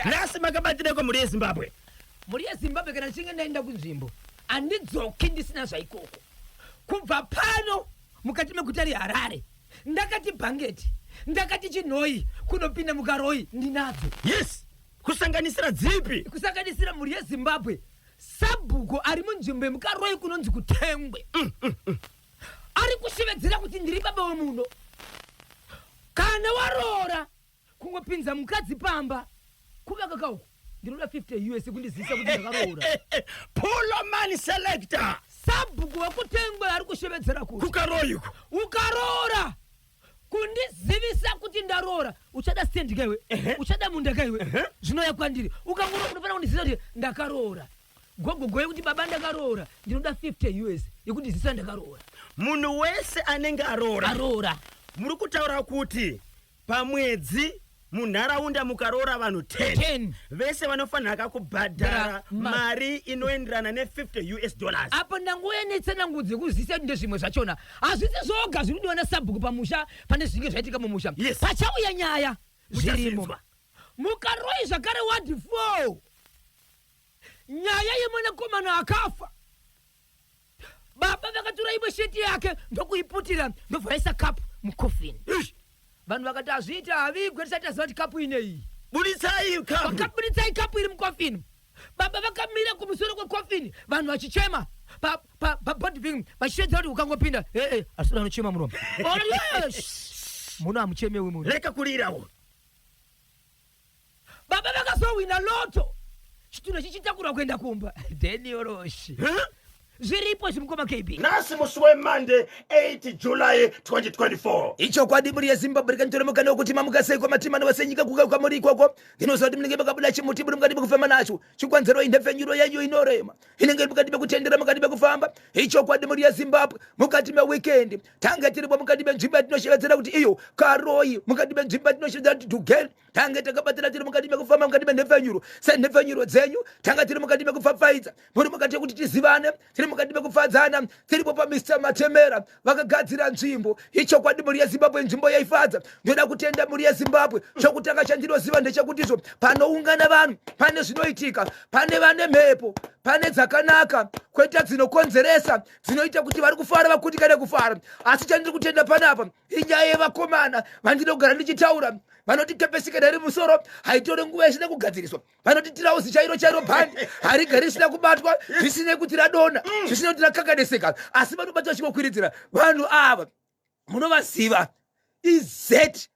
Nhasi makabatireko mhuri yeZimbabwe. Mhuri yeZimbabwe kana ndichinge ndaenda kunzvimbo handidzoki ndisina zvaikoko. Kubva pano mukati meguta reHarare ndakati bhangeti, ndakati chinhoyi kunopinda muKaroi ndinadzo. Yes, kusanganisira dzipi? Kusanganisira mhuri yeZimbabwe, sabhuku ari munzvimbo yemuKaroi kunonzi kuTengwe. Ari kushevedzera kuti ndiri baba wemuno. Kana waroora Kungopinza mukadzi pamba kuvaka ka uku ndinoda 50 us kundizivisa kuti ndakaroora. Puloman selector. Sabhuku wekutengwe ari kushevedzera kuti Kukaroi uku. Ukaroora kundizivisa kuti ndaroora uchada stand ka iwe uchada munda ka iwe zvinouya kwandiri ukangoroora unofanira kundizivisa kuti ndakaroora gogogo yekuti baba ndakaroora ndinoda 50 us yekundizivisa ndakaroora. Munhu wese anenge aroora. Aroora. Muri kutaura kuti Pamwedzi munharaunda mukaroora vanhu 10 10. vese vanofanira ka kubhadhara Ma- mari inoenderana ne 50 us dollars. Apo ndangouya netsanangudzo yekuzivisa kuti ndezvimwe zvachona hazvisi zvoga zviri kudiwa nasabhuku pamusha pane zvinenge zvaitika mumusha. Yes. Pachauya nyaya zvirimo. Muchazvinzwa. Mukaroi zvakare ward 4 nyaya yemwanakomana akafa Baba vakatora imwe sheti yake ndokuiputira ndobva vaisa kapu mucoffin. Eish! Vanhu vakati hazviite havigwe tisati taziva kuti kapu inei. Buditsai kapu. Vakabuditsai kapu iri mucoffin. Baba vakamira kumusoro kwecoffin vanhu vachichema pa pa pa body thing vachishedzera kuti ukangopinda eh eh asi vanochema muno. Ona yes. Muno hamuchemewi muno. Reka kurirawo. Baba vakazowina lotto chitunha chichitakurwa kuenda kumba. Denioroshi. Huh? Zviripo izvi mukoma KB. Nhasi musi weMonday 8 July 2024. Ichokwadi mhuri yeZimbabwe rikanditore mukana wekuti mamuka sei kwamatima nevasenyika kuka kwamuri ikoko ndinoziva kuti munenge makabuda chimuti muri mukati mekufamba nacho chikonzero inhepfenyuro yenyu inorema inenge iri mukati mekutendera mukati mekufamba ichokwadi mhuri yeZimbabwe mukati meweekend tange tiripo mukati menzvimbo yatinoshevedzera kuti iyo Karoi mukati menzvimbo yatinoshevedzera kuti Dugeni tange takabatana tiri mukati mekufamba mukati menhepfenyuro senhepfenyuro dzenyu tanga tiri mukati mekupfapfaidza muri mukati yekuti tizivane tiri mukati mekufadzana tiripo pamr matemera vakagadzira nzvimbo ichokwadi mhuri yezimbabwe nzvimbo yaifadza ndoda kutenda mhuri yezimbabwe chokutanga chandinoziva ndechekutizvo panoungana vanhu pane zvinoitika pane vane mhepo pane dzakanaka kweta dzinokonzeresa dzinoita kuti vari kufara vakundikane kufara asi chandiri kutenda panapa inyaya yevakomana vandinogara ndichitaura vanoti kepesi kana iri musoro haitore nguva isina kugadziriswa vanoti tirauzi chairo chairo bhandi harigari risina kubatwa zvisinei kuti radona zvisinei kuti rakakadeseka asi vanobata vachingokwiridzira vanhu ava munovaziva izrp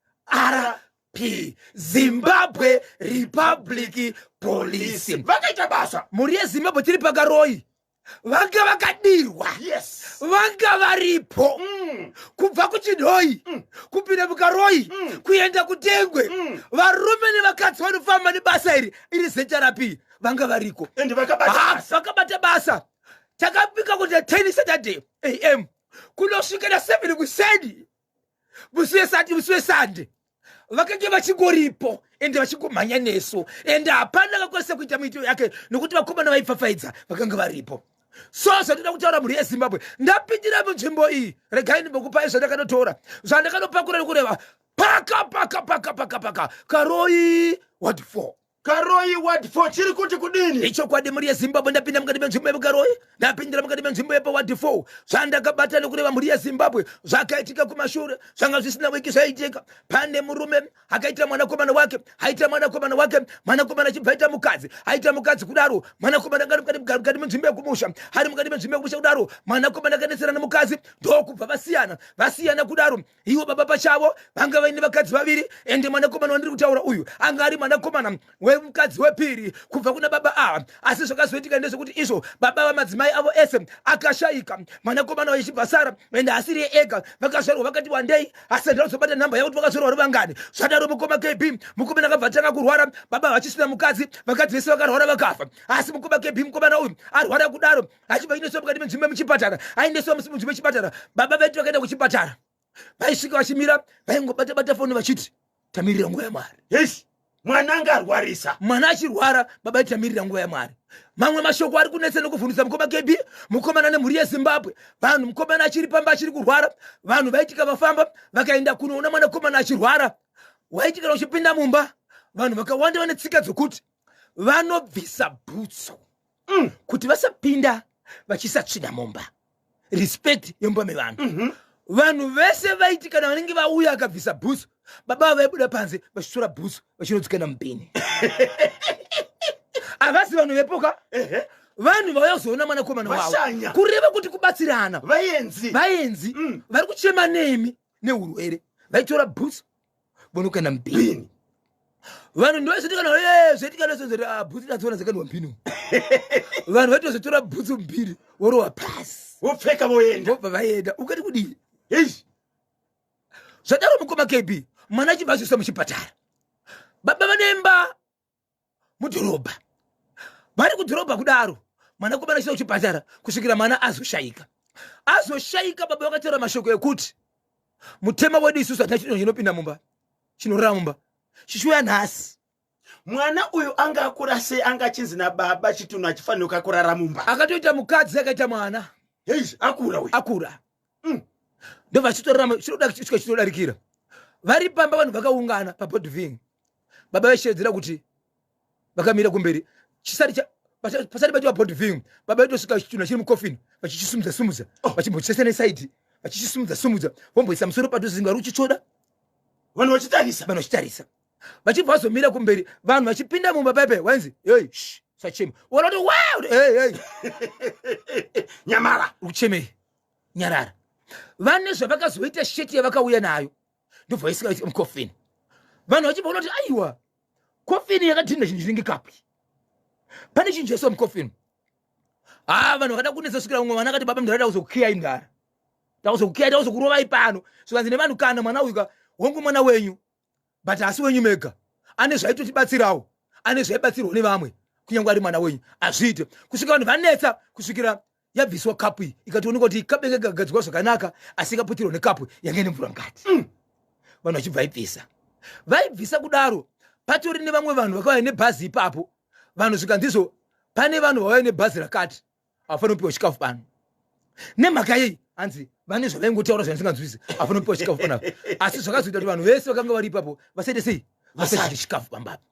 zimbabwe republic police vakaita basa mhuri yezimbabwe tiri pakaroi vanga vakadirwa yes. vanga varipo kubva kuchinhoyi kupinda mukaroi kuenda kutengwe varume nevakadzi vanofamba nebasa iri iri zhrp vanga variko and vakabata Ha, basa. vakabata basa takapika kuti 10 saturday am kunosvika na 7 kuseni musi wesati musi wesande vakange vachingoripo ende vachingomhanya nesu ende hapana akakwanisa kuita miitiro yake nokuti vakomana vaipfapfaidza vakanga varipo so zvandinoda kutaura mhuri yezimbabwe ndapindira munzvimbo iyi regai ndimbokupai zvandakanotora zvandakanopakura nekureva paka paka paka paka paka karoi what for Karoi ward 4 chiri kuti kudini? Ichokwadi mhuri yeZimbabwe ndapinda mukati menzvimbo yemuKaroi ndapindira mukati menzvimbo yepaward 4 zvandakabata nekureva mhuri yeZimbabwe zvakaitika kumashure zvanga zvisina wiki zvaitika pane murume akaita mwanakomana wake aita mwanakomana wake mwanakomana achibva aita mukadzi aita mukadzi kudaro mwanakomana anga ari mukati mukati menzvimbo yekumusha ari mukati menzvimbo yekumusha kudaro mwanakomana akanetsera nemukadzi ndokubva vasiyana vasiyana kudaro Ivo baba pachavo vanga vaine vakadzi vaviri ende mwanakomana wandiri kutaura uyu anga ari mwanakomana wemukadzi wepiri kubva kuna baba ava. Asi zvakazoitika ndezvekuti izvo baba vamadzimai avo ese akashaika, mwanakomana waichibva sara ende asiriye ega, vakazvarwa vakati wandei, asi handina kuzobata nhamba yavo kuti vakazvarwa vari vangani. Zvadaro mukoma KB mukomana akabva atanga kurwara, baba vachisina mukadzi, vakadzi vese vakarwara vakafa. Asi mukoma KB mukomana uyu arwara kudaro achibva aendeswa mukati menzvimbo yemuchipatara aendeswa munzvimbo yechipatara baba vedu vakaenda kuchipatara vaisvika vachimira vaingobata bata foni vachiti tamirira nguva yamwari yes mwana anga arwarisa mwana achirwara baba vaiti tamirira nguva yamwari mamwe mashoko ari kunetsa nekuvhundutsa mukoma kb mukomana nemhuri yezimbabwe vanhu mukomana achiri pamba achiri kurwara vanhu vaitika vafamba vakaenda kunoona mwanakomana achirwara waiti kana uchipinda mumba Vanhu vakawanda vane tsika dzokuti vanobvisa bhutsu kuti vasapinda vachiisa tsvina mumba. Respect yemumba mevanhu. Vanhu vese vaiti kana vanenge vauya akabvisa bhutsu, baba vaibuda panze vachitora bhutsu vachinodzikana mubhini. Havasi vanhu vepoka, vanhu vauya kuzoona mwanakomana wavo, kureva kuti kubatsirana. Vaenzi, vaenzi vari kuchema nemi neurwere vaitora bhutsu vonokanda mubhini. Vanhu ndovazotikana zvoitikana zozoti ah, bhutsu tadziona dzakandwa mubhini. Vanhu vaitozotora bhutsu mubhini vorowa pasi, vopfeka voenda, vobva vaenda. Ukati kudii? Zvadaro mukoma KB, mwana achibva azoiswa muchipatara. Baba vanemba mudhorobha, vari kudhorobha kudaro, mwanakomana achiisa kuchipatara kusvikira mwana azoshayika. Azoshayika, baba vakataura mashoko ekuti mutema wedu isusu hatina chinhu chinopinda mumba, chinorara mumba chichiuya nhasi. Mwana uyu anga akura sei? Anga achinzi nababa chitunhu achifanirwa kurara mumba. Akatoita mukadzi, akaita mwana. Hei, akura uyu. Akura. Ndobva chitorarama chinoda chinodarikira. Vari pamba, vanhu vakaungana pabodving, baba vaishevedzera kuti vakamira kumberi chisati pasati paitwa body, baba vaitosvika chitunha chiri mucoffin vachichisumudza sumudza, vachimbochisa nesaidi, vachichisumudza sumudza, vomboisa musoro padhuze vari kuchitsvoda. Vanhu vachitarisa. Vanhu vachitarisa, vachibva vazomira kumberi. Vanhu vachipinda mumba paipai, wainzi, "Ei, sachema." Wanoti wa, "Hey, hey." Nyamara. Uchemei, nyarara. Vane zvavakazoita, sheti yavakauya nayo ndobva vaisika mucoffin. Vanhu vachibva kuti, "Aiwa, coffin yakadhinda chinhu chinenge kapu, pane chinhu chaiswa mucoffin." Ha, vanhu vakada kunetsa svikira mumwe mwana akati, "Baba, mndara takuzokukiyai, mndara takuzokukiyai, takuzokurovai pano." Zvikanzi nevanhu, "Kana mwana uyu ka, hongu mwana wenyu, but asi wenyu mega, ane zvaitotibatsirawo, ane zvaibatsirwa nevamwe, kunyange ari mwana wenyu hazviite." Kusvika vanhu vanetsa kusvikira yabviswa kapu iyi, ikatoonekwa kuti kapu yange ikagadzirwa zvakanaka asi ikaputirwa nekapu yange ine mvura mukati. Vanhu vachibva vaibvisa, vaibvisa kudaro, patori nevamwe vanhu vakauya nebhazi ipapo. Vanhu zvikandizvo, pane vanhu vauya nebhazi rakati havafaniri kupiwa chikafu pano. Nemhaka yei? Hanzi vane zvavaingotaura zvandisinganzwisi, havafaniri kupiwa chikafu panapa. Asi zvakazoita kuti vanhu vese vakanga vari ipapo vasaite sei? Vasaite chikafu pambapo.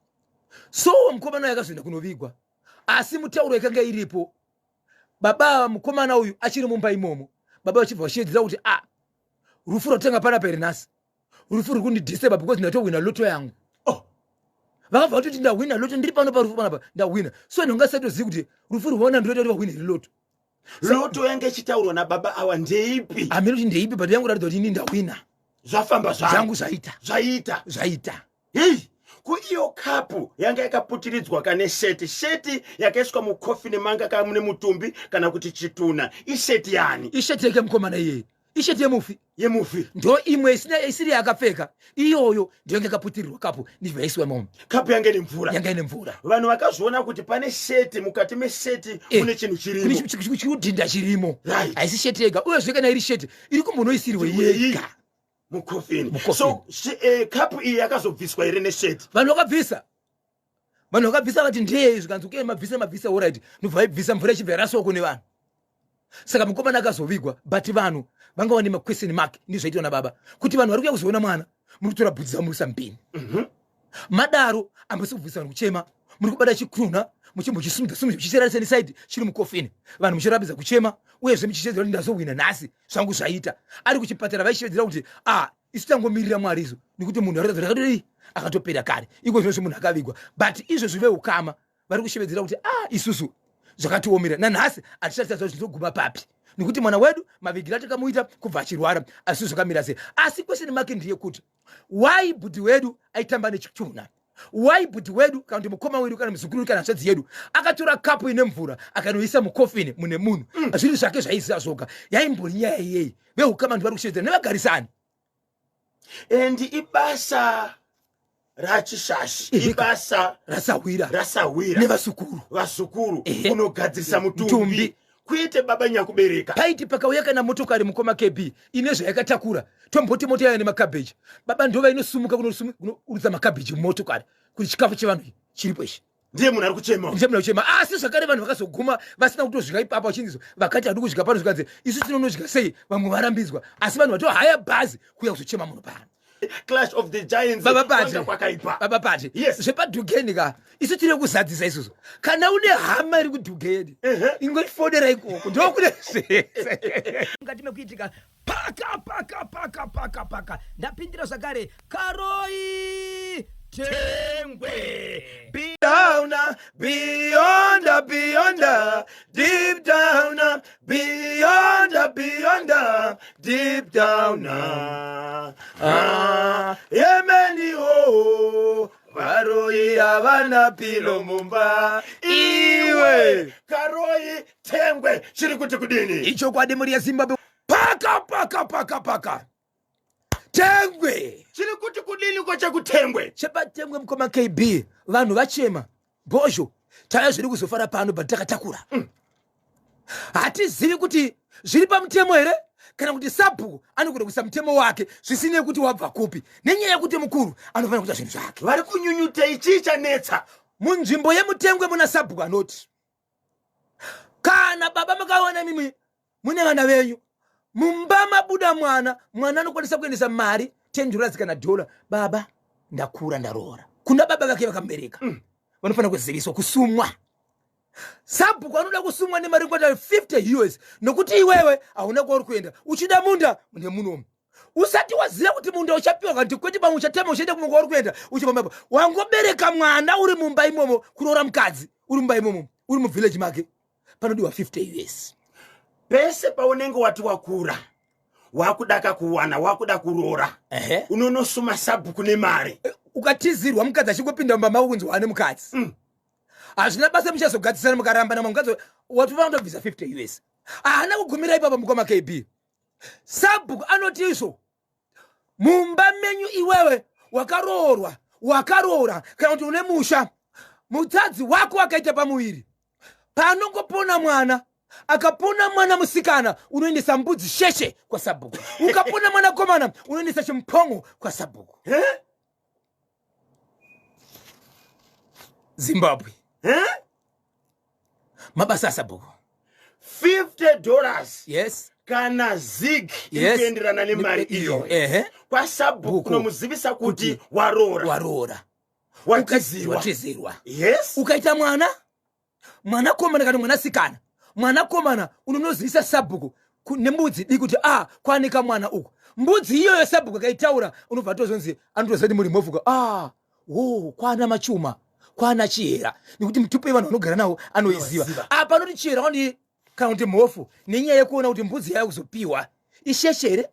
So mukomana uyu akazoenda kunovigwa, asi mutauro yakanga iripo, baba ava, mukomana uyu achiri mumba imomo, baba vachibva vachiedzera kuti, "A, ah, rufu rwatanga panapa here nhasi? Rufu ruri kundidisturba because ndatowina lotto yangu." Oh. Vakabva vatoti, "Ndahwina lotto, ndiri pano parufu panapa, ndahwina." So ndongasatozivi kuti rufu rwaona ndoita kuti vahwine here lotto. Lotto yange ichitaurwa nababa awa ndeipi? Hamene kuti ndeipi, but yangu ratidza kuti ini ndahwina. Zvafamba. Zvangu zvaita. Zvaita. Zvaita. Hei, ko iyo kapu yanga yakaputiridzwa kane sheti, sheti yakaiswa mucoffin manga kamune mutumbi kana kuti chitunha, isheti yani? Isheti yeke mukomana iyeye, isheti yemufi. Yemufi. Ndo imwe isina isiri yakapfeka iyoyo, ndiyo yanga yakaputirirwa kapu, ndibva yaiswa imomo. Kapu yanga ine mvura. Yanga ine mvura. Vanhu vakazviona kuti pane sheti, mukati mesheti mune chinhu chirimo. Chikudhinda chirimo. Haisi sheti yega, uyezve kana iri sheti iri kumbonoisirwe yega? Mucoffin. So kapu iyi yakazobviswa here nesheti? Vanhu vakabvisa, vanhu vakabvisa vati ndeyei. Zvikanzi, "Okay, mabvisa, mabvisa, alright." Ndobva vaibvisa, mvura ichibva yaraswa kune vanhu. Saka mukomana akazovigwa, but vanhu vanga vane maquestion mark ndizvaitwa nababa, kuti vanhu vari kuya kuzoona mwana, muri kutora bhutsu dzamurisa mupini. Madaro ambasi kubvisa vanhu kuchema, muri kubata chikunha muchimbochisimudza simudza, muchicherarisa nesaidi chiri mucoffin, vanhu muchirambidza kuchema, uyezve muchichedzera kuti ndazowina nhasi, zvangu zvaita. Ari kuchipatara vaishevedzera kuti, "A, isu tangomirira Mwari izvo," nekuti munhu aratidza kuti akatodii, akatopera kare. Iko zvinozvi munhu akavigwa, but izvozvi veukama vari kushevedzera kuti, "A, isusu zvakatiomera nanhasi, hatisati taziva kuti zvinoguma papi, nekuti mwana wedu mavigiro atakamuita kubva achirwara, asi zvakamira sei?" Asi question mark ndeyekuti why bhudhi wedu aitamba nechitunha? Why bhudhi wedu, kana kuti mukoma wedu, kana muzukuru, kana hanzvadzi yedu akatora kapu ine mvura akanoisa mucoffin mune munhu? Zvinhu zvake zvaiziva zvoga. Yaimbori nyaya iyei? Veukama ndi vari kushevedzera nevagarisani. And ibasa rachishashi, ibasa rasahwira. Rasahwira. Nevasukuru. Vazukuru. Kunogadzirisa mutumbi. Mutumbi. Kuite baba nyakubereka. Paiti pakauya kana motokari, mukoma KB, ine zvayakatakura, tomboti mota yaya nemakabheji, baba ndova inosumuka kunourutsa makabheji mumotokari kuti chikafu chevanhu chiripo ichi. Ndiye munhu ari kuchema. Ndiye munhu ari kuchema. Asi zvakare vanhu vakazoguma vasina kutosvika ipapo, vachinzi vakati, "Hadi kusvika pano." Zvikanzi, "Isu tinonodya sei?" Vamwe varambidzwa, asi vanhu vatohaya bhazi kuuya kuzochema munhu pano. Clash of the Giants. Baba Pati. Kwanga kwakaipa. Baba Pati. Yes. Zvepadhugeni ka isu tiri kuzadzisa isusu. Kana une hama iri kudhugeni ingoifonera ikoko ndokune zvese. Mukati mekuitika paka paka paka paka paka ndapindira zvakare Karoi Tengwe. Be down, beyond, beyond, deep down, beyond, beyond, deep down. Ah, yemeni oh, varoyi havana pilo mumba iwe Karoi Tengwe chiri kuti kudini? Ichokwadi mhuri yeZimbabwe paka paka paka paka Tengwe chiri kuti kudini ko chekutengwe chepatengwe mukoma KB vanhu vachema bhozho taya zviri kuzofara pano but takatakura hatizivi kuti zviri pamutemo here kana kuti sabhuku anogona kuisa mutemo wake zvisinei kuti wabva kupi nenyaya yekuti mukuru anofanira kuita zvinhu zvake. Vari kunyunyuta ichii chanetsa? Munzvimbo yemutengwe muna sabhuku anoti kana baba makaona mimwe mune vana venyu mumba mabuda mwana, mwana anokwanisa kuendesa mari 10 dollars kana dollar. Baba ndakura ndaroora, kuna baba vake vakamubereka vanofanira kuziviswa kusumwa. Sabhuku anoda kusumwa nemari kwata 50 us nokuti iwewe hauna kwauri kuenda, uchida munda nemunomu usati waziva kuti munda uchapiwa kana kuti kwete, pamwe uchatema uchaenda kumwe kwauri kuenda uchipambapo wangobereka mwana uri mumba imomo, kuroora mukadzi uri mumba imomo, uri muvillage make, panodiwa 50 us. Pese paunenge wati wakura wakudaka kuwana wakuda kuroora, unonosuma sabhuku nemari. Ukatizirwa mukadzi achingopinda mumba mako kunzi wane mukadzi, hazvina basa, muchazogadzisana mukarambana, mukadzi watofanira kutobvisa 50 us. Haana kugumira ipapo mukoma KB. Sabhuku anoti izvo mumba menyu iwewe wakaroorwa, wakaroora kana kuti une musha, mutadzi wako akaita pamuviri, paanongopona mwana, akapona mwana musikana unoendesa mbudzi sheshe kwasabhuku, ukapona mwanakomana unoendesa chimupongo kwasabhuku. Zimbabwe. Mabasa asabhuku. $50 Yes. kana zig iri kuenderana nemari iyoyo kwasabhuku kunomuzivisa kuti waroora, waroora, watizirwa. Watizirwa. Yes. Ukaita mwana mwanakomana kana mwanasikana, mwanakomana unonozivisa sabhuku nembudzi diki kuti a kwanika mwana uku. Mbudzi iyoyo sabhuku akaitaura unobva atozonzi anotoziva kuti muri mofuka a wo kwana machuma kwana chihera, nekuti mutupo yevanhu vanogara nawo anoiziva. Anoziva. Apa anoti chihera wandi kana kuti mhofu nenyaya yekuona kuti mbudzi yayo kuzopiwa isheshe here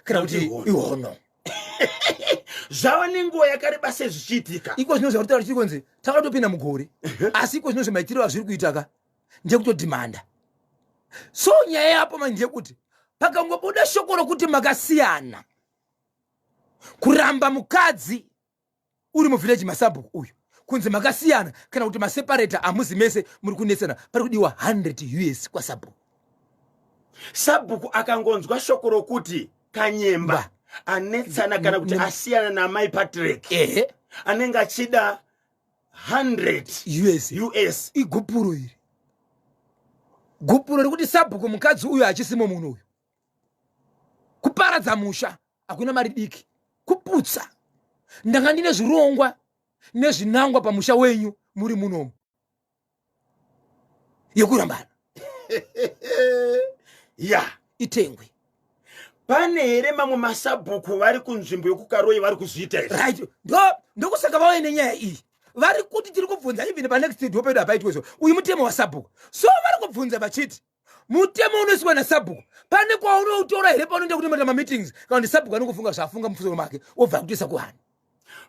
kana kuti ihono. Ihono. Zvava nenguva yakareba sezvichiitika. Iko zvino zvauri chiri kunzi takatopinda mugore, asi iko zvino zvemaitiro azviri kuita ka ndekutodhimanda. So nyaya yapo manje ndeyekuti pakangobuda shoko rokuti makasiyana, kuramba mukadzi uri muvhileji masabhuku uyu kunzi makasiyana kana kuti maseparata, hamuzi mese muri kunetsana, pari kudiwa 100 us kwasabhuku. Sabhuku akangonzwa shoko rokuti Kanyemba Ba. anetsana kana kuti asiyana namai Patrick, anenge achida 100 us. US. Igupuro iri, gupuro rekuti sabhuku mukadzi uyu hachisimo munhu uyu. Kuparadza musha hakuna mari diki, kuputsa. Ndanga ndine zvirongwa nezvinangwa pamusha wenyu muri munomu yekurambana. Itengwe. Pane here mamwe masabhuku vari kunzvimbo yekuKaroi vari kuzviita izvi? Right, ndo ndokusaka vauye nenyaya iyi. Vari kuti tiri kubvunza, even panext door pedu hapaitwe izvo. Uyu mutemo wasabhuku, so vari kubvunza vachiti mutemo unoiswa nasabhuku pane kwaunoutora here paunoenda kunoita mameetings, kana kuti sabhuku anongofunga zvaafunga mumusoro make obva akutoisa kuvanhu?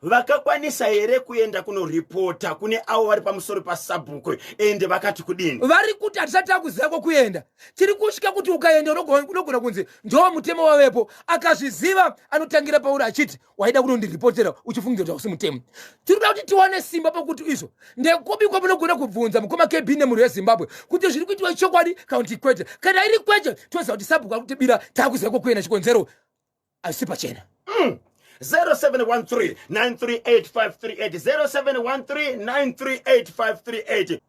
Vakakwanisa here kuenda kunoripota kune avo vari pamusoro pasabhuku, ende vakati kudini? Vari kuti hatisati takuziva kwokuenda, tiri kusvika kuti ukaenda unogona kunzi ndo mutemo wavepo. Akazviziva anotangira pauri achiti waida kunondiripotera uchifungidzira kuti hausi mutemo. Tiri kuda kuti tiwane simba pakuti izvo ndekupi kwamunogona kubvunza mukoma KB nemhuri yeZimbabwe kuti zviri kuitiwa chokwadi kana kuti kwete. Kana iri kwete, toziva kuti sabhuku ari kutibira, taakuziva kwokuenda. Chikonzero hazvisi pachena. 0713 938 538, 0713 938 538.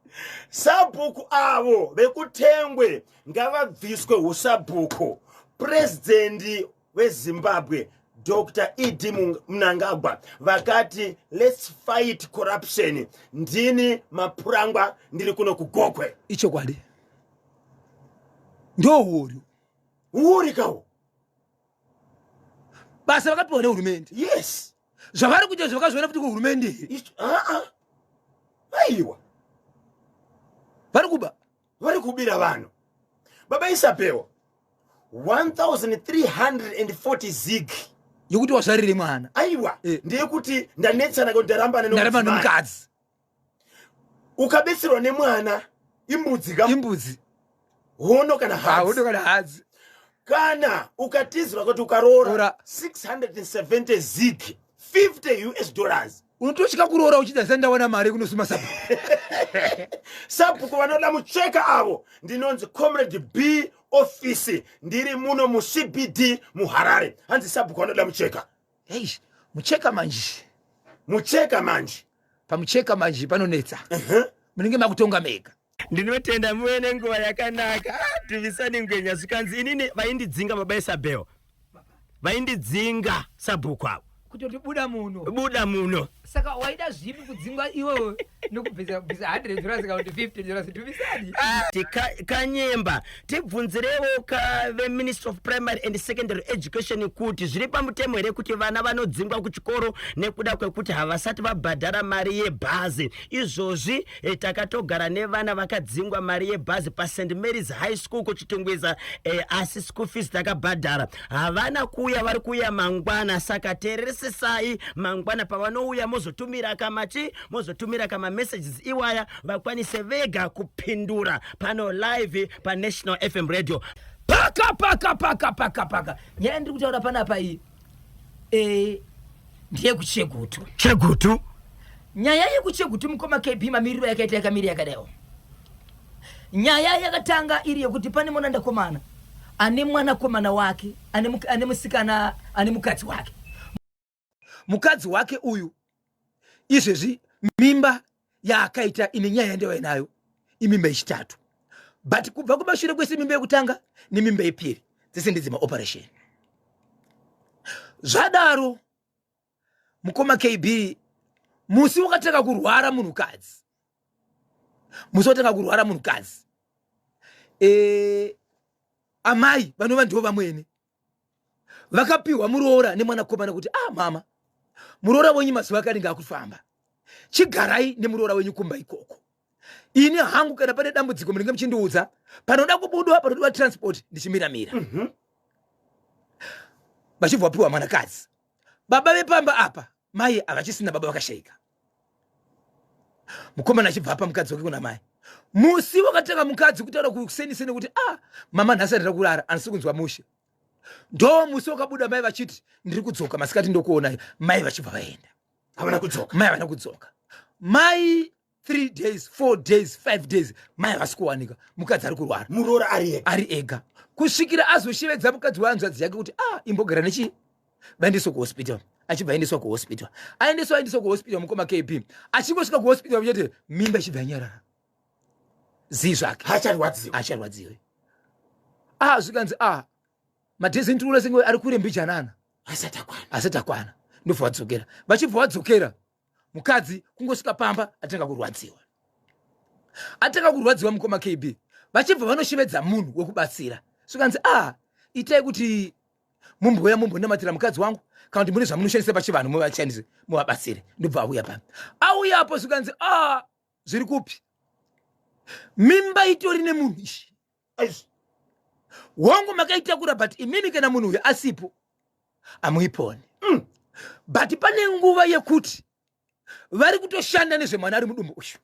Sabhuku avo vekutengwe ngavabviswe usabhuku. Purezidendi weZimbabwe Dr ED Mnangagwa vakati let's fight corruption. Ndini Mapurangwa, ndiri kuno kuGokwe. Ichokwadi, ndohuori. Huori kawo. Basa vakapiwa nehurumende. Yes. Zvavari kuita zvavakazviona futi kuhurumende here? Aa, aiwa. Vari kuba. Vari kubira vanhu. Baba Isabel, 1340 zig yekuti wazvarire mwana. Aiwa, ndeyekuti ndanetsana kuti ndarambana ndarambana nomukadzi. Ukabetserwa nemwana imbudzi ka? Imbudzi. Hono kana hadzi. Hono kana hadzi. Kana ukatizwa kuti ukaroora 670 zig, 50 US dollars. Unotosvika kuroora uchida zai ndawana mari kunosuma sabhuku. Sabhuku vanoda mucheka avo. Ndinonzi Comrade B Office, ndiri muno muCBD muHarare. Hanzi sabhuku vanoda mucheka. Hey, mucheka manje. Mucheka manje. Pamucheka manje panonetsa. Munenge makutonga mega. Ndinotenda, muve nenguva yakanaka. Tivisani Ngwenya, zvikanzi inini vaindidzinga baba Isabel. Vaindidzinga sabhuku avo. Kutoti buda muno. Buda muno. Saka waida zvipi kudzingwa iwewe nokubvisa bvisa 100 dollars kana kuti 50 dollars, Tumisani? Kanyemba, tibvunzirewo ka veMinistry of Primary and Secondary Education kuti zviri pamutemo here kuti vana vanodzingwa kuchikoro nekuda kwekuti havasati vabhadhara mari yebhazi. Izvozvi takatogara nevana vakadzingwa mari yebhazi paSt Mary's High School kuChitungwiza, asi school fees takabhadhara. Havana kuuya, vari kuuya mangwana, saka teereresesai mangwana pavanouya mozotumira kamachi mozotumira kamamessages iwaya vakwanise vega kupindura pano live paNational FM Radio. Paka paka paka paka paka. Nyaya ndiri kutaura panapa iyi ndeyekuChegutu. Chegutu. Nyaya yekuChegutu, mukoma KB, mamiriro yakaita yakamira yakadaiwo. Nyaya yakatanga iri yekuti pane mwanandakomana ane mwanakomana wake ane musikana ane mukadzi wake. Mukadzi wake uyu izvezvi mimba yaakaita ine nyaya yandaiva nayo imimba yechitatu, but kubva kumashure kwese mimba yekutanga nemimba yepiri dzese ndedzemaoperation. Zvadaro, mukoma KB, musi wakatanga kurwara munhukadzi, musi watanga kurwara munhukadzi, amai vanova ndivo vamwene vakapiwa muroora nemwanakomana kuti, ah, mama, muroora wenyu mazuva ake anenge akufamba, chigarai nemuroora wenyu kumba ikoko. Ini hangu kana pane dambudziko munenge muchindiudza, panoda kubudwa, panodiwa transport, ndichimiramira. Vachibva vapiwa mwanakadzi. Baba vepamba apa, mai havachisina, baba vakashaika. Mukomana achibva apa mukadzi wake kuna mai. Musi wakatanga mukadzi kutaura kuseniseni kuti, ah, mama, nhasi andira kurara, handisi kunzwa mushe, ndo musi wakabuda mai vachiti, ndiri kudzoka masikati, ndokuonai. Mai vachibva vaenda. Havana kudzoka. Mai havana kudzoka. Mai 3 days, 4 days, 5 days, mai havasi kuwanika. Mukadzi ari kurwara. Muroora ari ega. Ari ega, kusvikira azoshevedza mukadzi wehanzvadzi yake kuti, ah, imbogara nechi vaendeswa kuhospital. Achibva aendeswa kuhospital, aendeswa, aendeswa kuhospital, mukoma KB, achingosvika kuhospital chete, mimba ichibva yanyarara zii zvake. Hacharwadziwa. Acharwadziwe. Ah, zvikanzi, ah, madhezi ndirikuona senge ari kure mbijanana. Asati akwana. Asati akwana. Ndobva vadzokera. Vachibva vadzokera, mukadzi kungosvika pamba atanga kurwadziwa, atanga kurwadziwa, mukoma KB. Vachibva vanoshevedza munhu wekubatsira. Zvikanzi, ah, itai kuti mumbouya mumbonamatira mukadzi wangu, kana kuti mune zvamunoshandisa pachivanhu muvashandise muvabatsire. Ndobva auya pano. Auyapo, zvikanzi, ah, zviri kupi? Mimba itori nemunhu ishi. Hongu, makaitakura, but imimi kana munhu uyu asipo amuiponi. But pane nguva yekuti vari kutoshanda nezvemwana ari mudumbu uyu,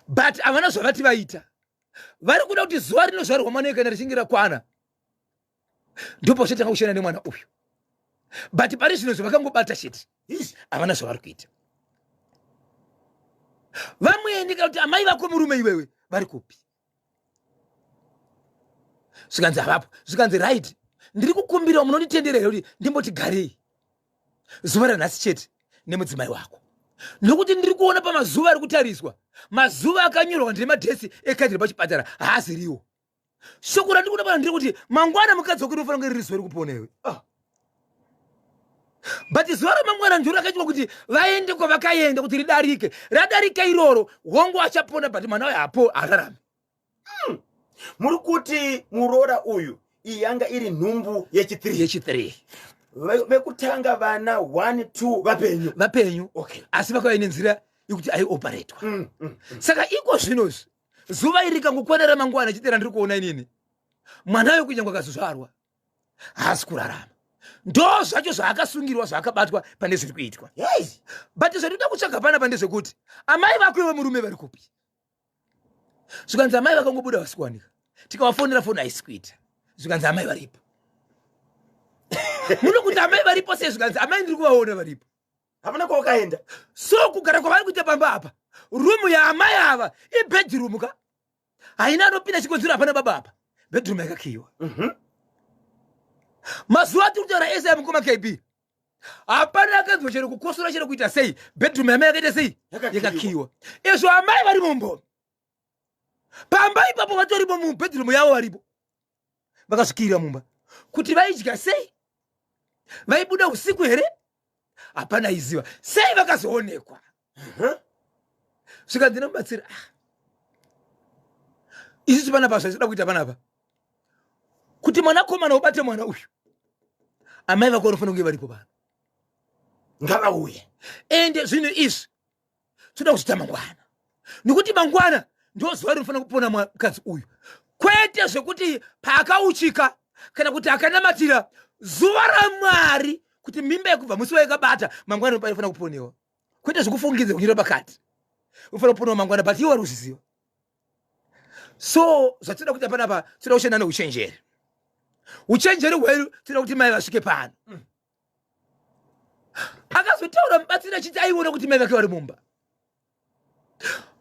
but havana zvavati vaita. Vari kuda kuti zuva rinozvarwa mwana uyu kana richinge rakwana, ndipo vachatanga kushanda nemwana uyu. But pari zvino zvavakangobata chete, havana zvavari kuita. Vamweni kana kuti amai vako murume iwewe vari kupi? Zvikanzi havapo. Zvikanzi, right, ndiri kukumbirawo munonditendera here kuti ndimboti garei zuva ranhasi chete nemudzimai wako, nokuti ndiri kuona pamazuva ari kutariswa, mazuva akanyorwa ndemadhesi ekadhi repachipatara haaziriwo. Shoko randiri kuona pano ndiri kuti mangwana mukadzi wako rinofanira kunge riri zuva rekupona iwe. Ah. But zuva ramangwana ndiro rakaitwa kuti vaende kwavakaenda kuti ridarike. Radarika iroro, hongu achapona, but mwana uyo hapo hararami. Muri kuti muroora uyu iyi yanga iri nhumbu yechi3? Yechi3. Vekutanga vana 1 2 vapenyu? Vapenyu. Okay. Asi vakauya nenzira yekuti aioparetwa. Saka iko zvinozvi zuva iri rikangokwana ramangwana chete randiri kuona inini, mwana uyo kunyange akazozvarwa haasi kurarama. Ndo zvacho zvaakasungirwa, zvaakabatwa pane zviri kuitwa. But zvatinoda kutsvaga panapa ndezvekuti amai vako iwe murume vari kupi? Zvikanzi amai vakangobuda vasi kuwanika, tikavafonera foni haisi kuita. Zvikanzi amai varipo. Muno kuti amai varipo sei? Zvikanzi amai ndiri kuvaona varipo. Hapana kwawakaenda. So kugara kwavari kuita pamba apa, rumu yaamai ava ibedroom ka, haina anopinda. Chikonzero hapana baba apa, bedroom yakakiyiwa. Mazuva atiri kutaura ese amukoma KB, hapana akanzwa chero kukosora chero kuita sei. Bedroom yamai yakaita sei? Yakakiyiwa. Yakakiyiwa. Izvo amai vari mumbo pamba ipapo, vatorimo mubedroom yavo, varipo vakazvikiyira mumba. Kuti vaidya sei, vaibuda usiku here, hapana iziva. Sei vakazoonekwa? Svika ndinomubatsira. Ah. Isusu panapa zvaisida kuita panapa kuti mwanakomana ubate mwana uyu, amai vako vanofanira kunge varipo pano. Ngavauye. Ende zvinhu izvi toda kuzviita mangwana, nekuti mangwana ndo zuva rinofanira kupona mukadzi uyu, kwete zvekuti paakauchika kana kuti akanamatira zuva raMwari kuti mimba yekubva musi waikabata mangwana paifanira kuponewa, kwete zvekufungidza kunyora pakati unofanira kuponewa mangwana, but iwe wari kuzviziva. So zvatinoda kuita panapa, tinoda kushanda neuchenjeri. Uchenjeri hwedu, tinoda kuti mai vasvike pano. Akazotaura mubatsiri achiti aiona kuti mai vake vari mumba,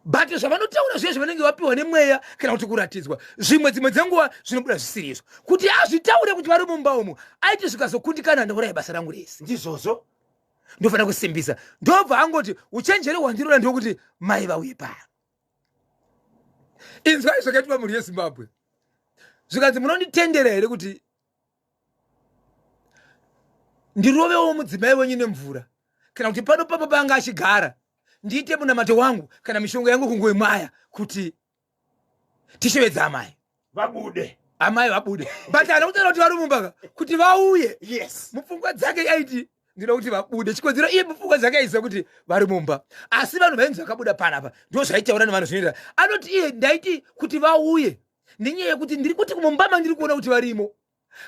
but zvavanotaura zviye zvavanenge vapiwa nemweya kana kuti kuratidzwa zvimwe, dzimwe dzenguva zvinobuda zvisiri izvo. Kuti azvitaure kuti vari mumba umu, aiti zvikazokundikana ndauraya basa rangu rese. Ndizvozvo. Ndofanira kusimbisa. Ndobva angoti uchenjeri hwandiroda ndokuti mai vauye pano. Inzwai zvakaitwa mhuri yeZimbabwe. Zvikanzi, munonditendera here kuti ndirovewo mudzimai wenyu nemvura, kana kuti pano papa paanga achigara ndiite munamato wangu kana mishonga yangu kungoimwaya kuti tishevedza amai vabude? Amai vabude, but haana kutaura kuti vari mumbaka kuti vauye. Mupfungwa dzake aiti ndinoda kuti vabude. Chikonzero, iye mupfungwa dzake aiziva kuti vari mumba, asi vanhu vainzi vakabuda panapa ndo zvaitaura nevanhu zvinoita. Anoti iye ndaiti kuti vauye nenyaya yekuti ndiri kuti mumba mandiri kuona kuti varimo,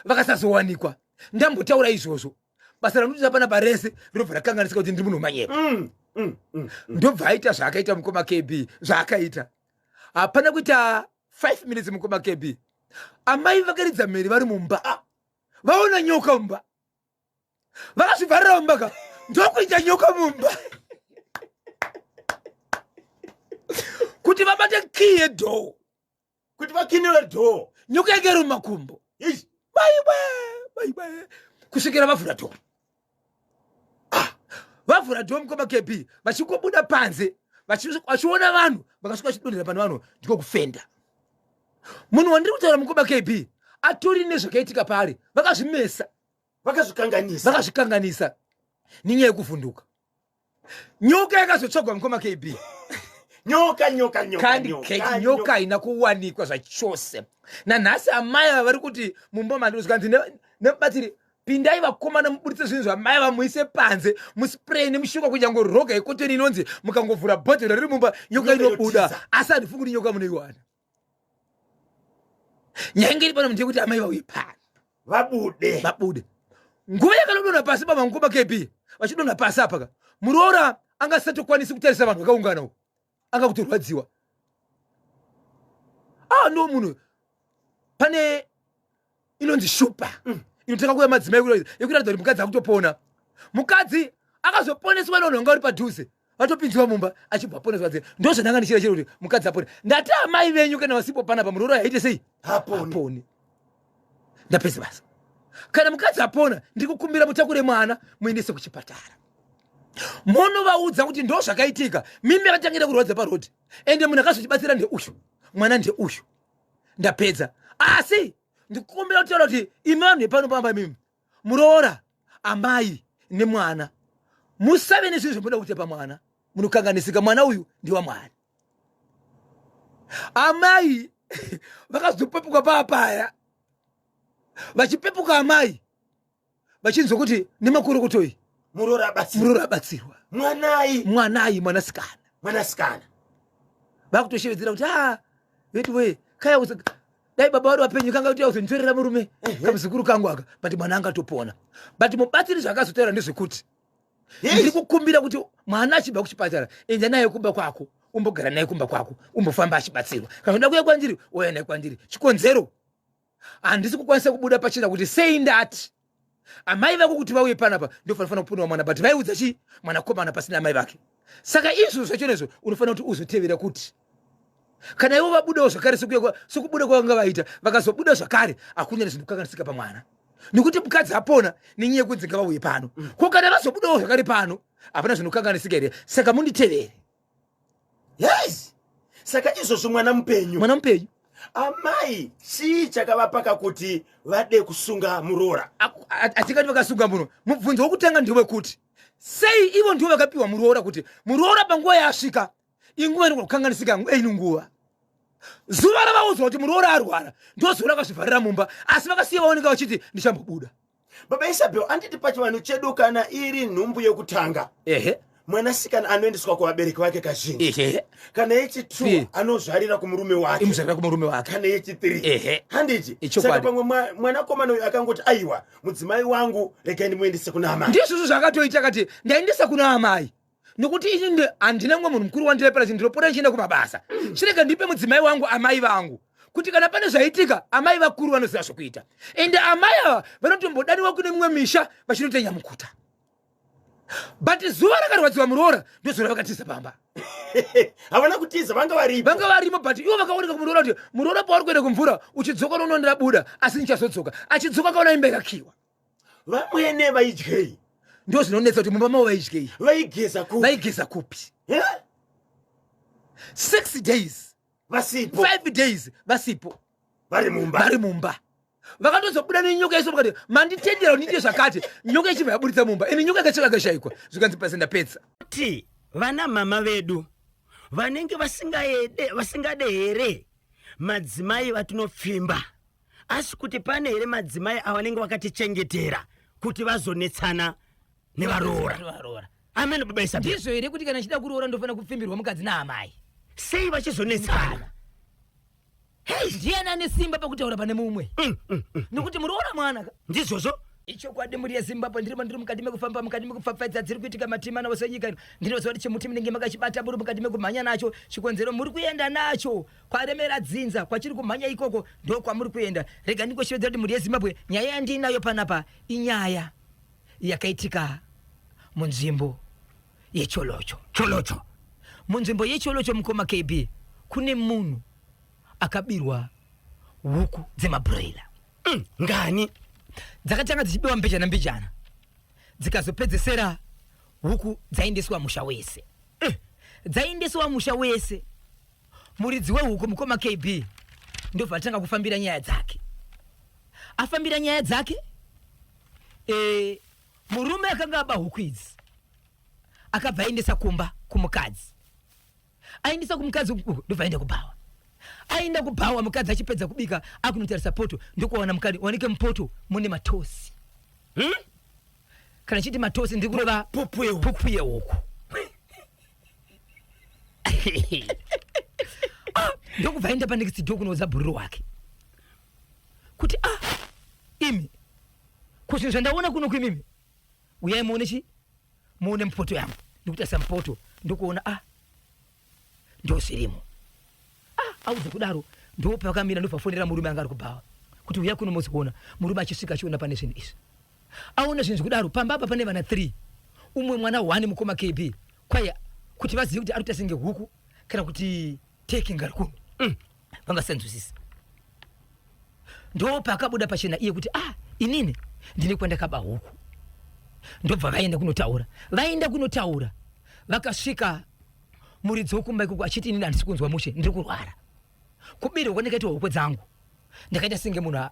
vakasazowanikwa ndambotaura izvozvo, basa ranotoita panapa rese rinobva rakanganisika kuti ndiri munhu wemanyepo. Ndobva aita zvaakaita mukoma KB. Zvaakaita, hapana kuita 5 minutes, mukoma KB, amai vakaridza mheri vari mumba. Ah, vaona nyoka mumba. Vakazvivharira mumba ka, ndokuita nyoka mumba. Kuti vabate key yedoor, kuti vakinire door, nyoka yake iri mumakumbo. Eish. Baiwe baiwe, kusvikira vavhura door. Ah, vavhura door, mukoma KB, vachingobuda panze vachiona vanhu vakasvika vachidonhera pane vanhu, ndiko kufenda. Munhu wandiri kutaura, mukoma KB, atori nezvakaitika paari, vakazvimesa. Vakazvikanganisa. Vakazvikanganisa nenyaya yekuvhunduka. Nyoka yakazotsvagwa, mukoma KB. Nyoka, nyoka, nyoka. Kandi nyoka, keki nyoka haina kuwanikwa zvachose nanhasi. Amai ava vari kuti mumba mandiri. Zvikanzi nemubatsiri, pindai vakomana muburitse zvinhu zvamai vamuise panze, muspray nemushuka, kunyange roga yekotoni inonzi mukangovhura bhodhoro riri mumba nyoka nyoka inobuda. Inotiza. Asi handifungi kuti nyoka munoiwana. Nyaya iri pano ndeyekuti amai vauye pano. Vabude. Vabude. Nguva yakanodonha pasi baba, mukoma KB, vachidonha pasi apa ka, muroora anga asisatokwanisi kutarisa vanhu vakaungana uko, anga kutorwadziwa. Ah, no, munhu pane inonzi shupa inotanga kuuya madzimai yekuratidza kuti mukadzi akutopona. Mukadzi akazoponeswa nevanhu vanga vari padhuze, vatopinzwa mumba, achibva aponeswa. Dze ndo zvandanga ndichira chero kuti mukadzi apone. Ndati amai venyu kana vasipo panapa, muroora aite sei? Haponi. Apone. Ndapedza basa. Kana mukadzi apona, ndiri kukumbira mutakure mwana muendese kuchipatara, munovaudza kuti ndo zvakaitika, mimba yakatangira kurwadza parodhi, ende munhu akazotibatsira ndeuyu, mwana ndeuyu. Ndapedza. Asi ndikukumbira kutaura kuti imi vanhu vepano pamba, imimi muroora, amai. nemwana musave nezvinhu zvamunoda kuita pamwana munokanganisika mwana uyu ndiwamwari amai vakazopepuka paapaya vachipepuka amai vachinzwa kuti nemakorokotoi muroora abatsirwa mwanai mwanai mwanasikana mwanasikana vakutoshevedzera kuti a ah, vetu wee kaya dai baba vari vapenyu kanga kuti auzonditorera murume kamuzukuru kangu aka but mwana angatopona but mubatsiri zvaakazotaura ndezvekuti ndiri kukumbira kuti mwana achibva kuchipatara enda naye kumba kwako umbogara naye kumba kwako umbofamba achibatsirwa kana uda kuya kwandiri ouya naye kwandiri chikonzero handisi kukwanisa kubuda pachena kuti sei ndati amai vako kuti vauye panapa ndofanofanira kuponiwa mwana but vaiudza chii mwanakomana pasina amai vake saka izvo zvacho nezvo unofanira kuti uzotevera kuti kana ivo vabudawo zvakare sekubuda kwavanga vaita vakazobuda zvakare hakuna nezvinokanganisika pamwana nekuti mukadzi apona nenyaya yekunzi ngavauye pano mm. ko kana vazobudawo zvakare pano hapana zvinokanganisika here saka munditevere yes saka izvozvo mwana mupenyu mwana mupenyu amai chii chakavapaka kuti vade kusunga muroora hatingati vakasunga muno mubvunzo wokutanga ndewekuti sei ivo ndivo vakapiwa muroora kuti muroora panguva yaasvika inguva inogona kukanganisika ino nguva zuva ravaudzwa kuti muroora arwara ndozuva rakazvivharira mumba asi vakasiya vaoneka vachiti ndichambobuda baba isabel anditi pachivanhu chedu kana iri nhumbu yekutanga ehe mwanasikana anoendeswa kuvabereki vake kazhinji ehe kana yechi2 Eh. anozvarira kumurume wake imuzvarira kumurume wake kana yechi3 Ehe. handiti Ichokwadi. saka pamwe mwanakomana uyu akangoti aiwa mudzimai wangu regai ndimuendese kuna amai ndizvozvo zvaakatoita akati ndaendesa kuna amai nokuti ini handina mumwe munhu mukuru wandirepera kuti ndinopota ndichienda kumabasa chirega ndipe mudzimai wangu amai vangu kuti kana pane zvaitika amai vakuru vanoziva zvokuita ende amai ava vanotombodaniwa kune mimwe misha vachinoita nyamukuta but zuva rakarwadziwa muroora ndozuva ravakatiza pamba havana kutiza vanga varimo vanga varimo but ivo vakaoneka kumuroora kuti muroora pauri kuenda kumvura uchidzoka unonondabuda asi ndichazodzoka achidzoka kaona imba yakakiwa vamwene vaidyei ndo zvinonetsa kuti mumba mavo vaidyei vaigeza kupi vaigeza kupi Eh? six days vasipo five days vasipo vari mumba vari mumba vakatozobuda nenyoka iso vakati manditendera kuti ndiite zvakati nyoka ichibva yaburitsa mumba ende nyoka yakacheka akashaikwa zvikanzi pasi ndapedza kuti vana mama vedu vanenge vasingaede vasingade here madzimai vatinopfimba asi kuti pane here madzimai avanenge vakatichengetera kuti vazonetsana nevaroora amen baba isabel ndizvo here kuti kana chida kuroora ndofanira kupfimbirwa mukadzi naamai sei vachizonetsana ndiyani ane simba pakutaura pane mumwe mm, mm, mm. nekuti muroora mwana ka ndizvozvo ichokwadi mhuri yezimbabwe ndirimo ndiri mukati mekufamba mukati mekupfapfaidza dziri kuitika matimana ose enyika ino ndinoziva kuti chimuti munenge makachibata muri mukati mekumhanya nacho chikonzero muri kuenda nacho kwaremera dzinza kwachiri kumhanya ikoko ndokwamuri kuenda rega ndingoshevedza kuti mhuri yezimbabwe nyaya yandiinayo panapa inyaya yakaitika munzvimbo yecholocho cholocho munzvimbo yecholocho mukoma kb kune munhu akabirwa huku dzemabroiler ngani dzakatanga dzichibiwa mbijana mbijana dzikazopedzesera huku dzaendeswa musha wese eh, dzaendeswa musha wese muridzi wehuku mukoma kb ndobva atanga kufambira nyaya dzake afambira nyaya dzake e, murume akanga aba huku idzi akabva aendesa kumba kumukadzi aendesa kumukadzi ndobva aenda kubhawa aenda kubhawa mukadzi achipedza kubika akunotarisa poto ndokuwana mukadzi wanike mupoto mune matosi hmm? kana chiti matosi ndiri kureva pupu yehuku ah, ndokubva aenda panext door kunoudza bhururu wake kuti ah imi ko zvinhu zvandaona kuno kuimimi uyai muone chi muone mupoto yangu ndikutarisa mupoto ndokuona ah ndozvirimo ah auze kudaro ndopakamira ndobva fonera murume anga ari kubhawa kuti uya kuno mozoona murume achisvika achiona pane zvinhu izvi aona zvinhu zvikudaro pamba apa pane vana 3 umwe mwana 1 mukoma kb kwaye kuti vazive kuti ari kuita senge huku kana kuti taking ari kuno mm. vangasanzwisisa ndopaakabuda pachena iye kuti ah inini ndine kwandakaba huku ndobva vaenda kunotaura vaenda kunotaura vakasvika muridzi wokumba ikoko achiti inini handisi kunzwa mushe ndiri kurwara kubirwa kwandakaitwa hukwe dzangu ndakaita senge munhu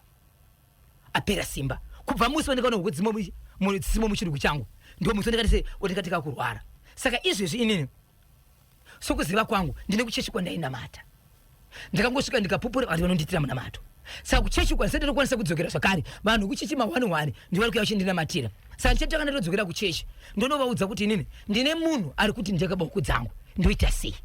apera simba kubva musi wandikaona huku dzisimo muchirugu changu Ndo musi wandikati sei, wandikati kakurwara. Saka izvezvi inini sokuziva kwangu ndine kuchechi kwandainamata, ndakangosvika ndikapupura, vanhu vanondiitira munamato. Saka kuchechi kwa ndisati ndokwanisa kudzokera zvakare, vanhu kuchechi ma1 1 ndivo vari kuya vachindinamatira. Saka ndichatanga ndatodzokera kuchechi, ndonovaudza kuti inini ndine munhu ari kuti ndakaba huku dzangu, ndoita sei?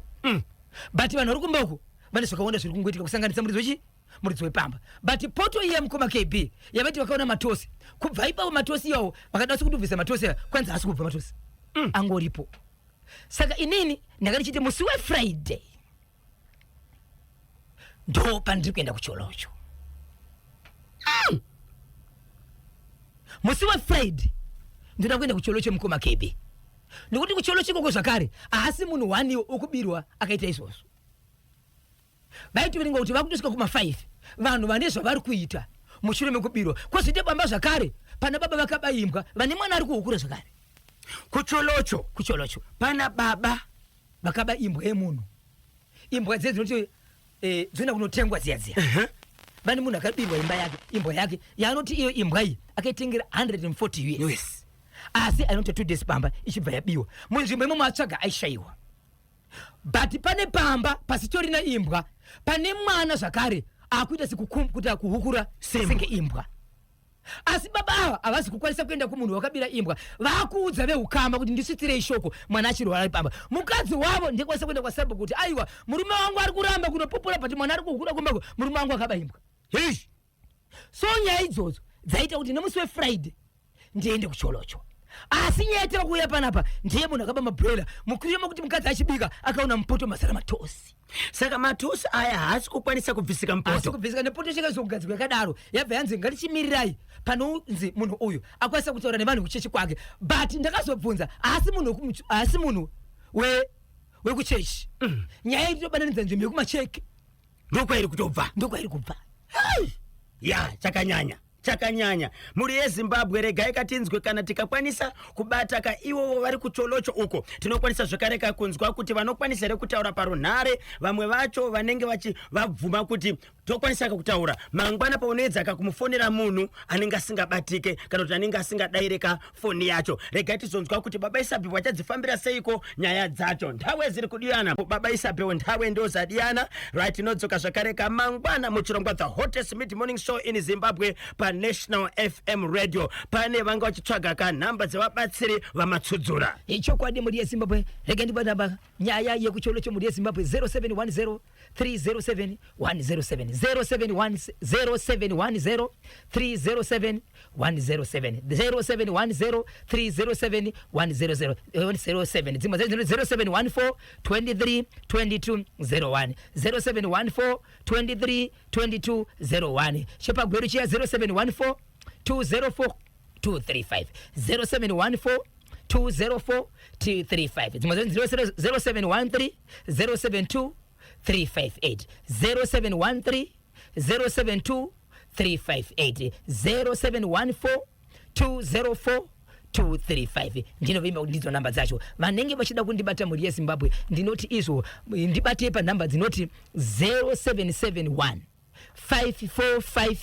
But vanhu vari kumba uku vane zvakawanda zviri kungoitika, kusanganisa muridzi wechi muridzi wepamba. But poto iya, mukoma KB, yavaiti vakaona matosi, kubva ipapo matosi iwawo vakada sekutobvisa matosi aya, kwanzi haasi kubva matosi, angoripo. Saka inini ndanga ndichiti musi weFriday ndo pandiri kuenda kuCholocho. Musi weFriday ndoda kuenda kuCholocho, mukoma KB, nekuti kuCholocho ikoko zvakare haasi munhu waniwo okubirwa akaita izvozvo. Vaitoverenga kuti vakutosvika kuma5 vanhu vane zvavari kuita mushure mekubirwa. Kwozoita bamba zvakare, pana baba vakaba imbwa vane mwana ari kuhukura zvakare. KuCholocho? KuCholocho. Pana baba vakaba imbwa yemunhu, imbwa dziye dzinoti dzoenda kunotengwa dziya dziya. Vane munhu akabirwa imba yake, imbwa yake yaanoti iyo imbwa iyi akaitengera 140 US, asi anoti 2 days pamba ichibva yabiwa. Munzvimbo imomo atsvaga aishayiwa, but pane pamba pasitorina imbwa, pane mwana zvakare akuita sekuti kuhukura senge imbwa. Asi baba ava havasi kukwanisa kuenda kumunhu wakabira imbwa. Vakuudza veukama kuti ndisvitsirei shoko, mwana achirwara ari pamba. Mukadzi wavo ndekwanisa kuenda kwasabhuku kuti aiwa, murume wangu ari kuramba kunopupura, but mwana ari kuhukura kumbako, murume wangu akaba imbwa. Heish. So nyaya idzodzo dzaita kuti nemusi weFriday ndiende kuCholocho. Asi nyaya yatava kuuya panapa ndiye munhu akaba mabroiler, mukuru mekuti mukadzi achibika akaona mupoto mazara matosi. Saka matosi aya haasi kukwanisa kubvisika asi mupoto? Kubvisika nepoto chakazogadzirwa yakadaro, yabva yanzi ngatichimirirai panonzi munhu uyu akwanisa kutaura nevanhu kuchechi kwake. But ndakazobvunza, haasi munhu haasi munhu wekuchechi. Nyaya iyi tobananidza nzvimbo yekumacheke. Ndokwairi kutobva? Ndokwairi kubva. Ya, chakanyanya, chakanyanya, mhuri yeZimbabwe. Regai katinzwe kana tikakwanisa kubata ka ivovo vari kuCholocho uko. Tinokwanisa zvakare kakunzwa kuti vanokwanisa here kutaura parunhare. Vamwe vacho vanenge vachi vabvuma kuti tokwanisa kutaura mangwana. Paunoedza kakumufonera munhu anenge asingabatike kana kuti anenge asingadaireka foni yacho. Regai tizonzwa kuti baba Isabel vachadzifambira seiko nyaya dzacho. Nthawe ziri kudiyana, baba Isabel, nthawe ndo zadiyana. Right, tinodzoka zvakare kamangwana muchirongwa The Hottest Mid Morning Show in Zimbabwe paNational FM Radio. Pane vanga vachitsvaga kanhamba dzevabatsiri vamatsudzura. Ichokwadi, mhuri yeZimbabwe. Rega ndibanamba nyaya yekuCholocho, mhuri yeZimbabwe: 0710 307 107, 071 0710 307 107, 0710 307 100 107. Dzimwe dzacho 0714 23 22 01, 0714 23 22 01. ChepaGweru chiya 0714 204 235, 0714 204 235. Dzimwe dzacho 0713 072 358, 0713 072 358, 0714 204 235. Ndinovimba kuti ndidzo namba dzacho. Vanenge vachida kundibata, mhuri yeZimbabwe, ndinoti izvo ndibatei panhamba dzinoti 0771 545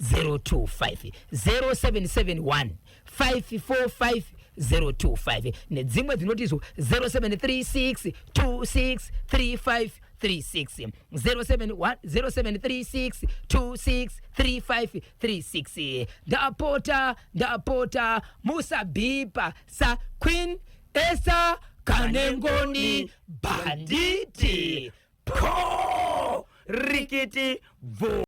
025, 0771 545 025, nedzimwe dzinoti izvo 0736 26 35 36, 071 0736 26 35 36. Ndapota, ndapota, musabhipa sa Queen Esa Kanengoni Bhanditi. Po rikiti bvu.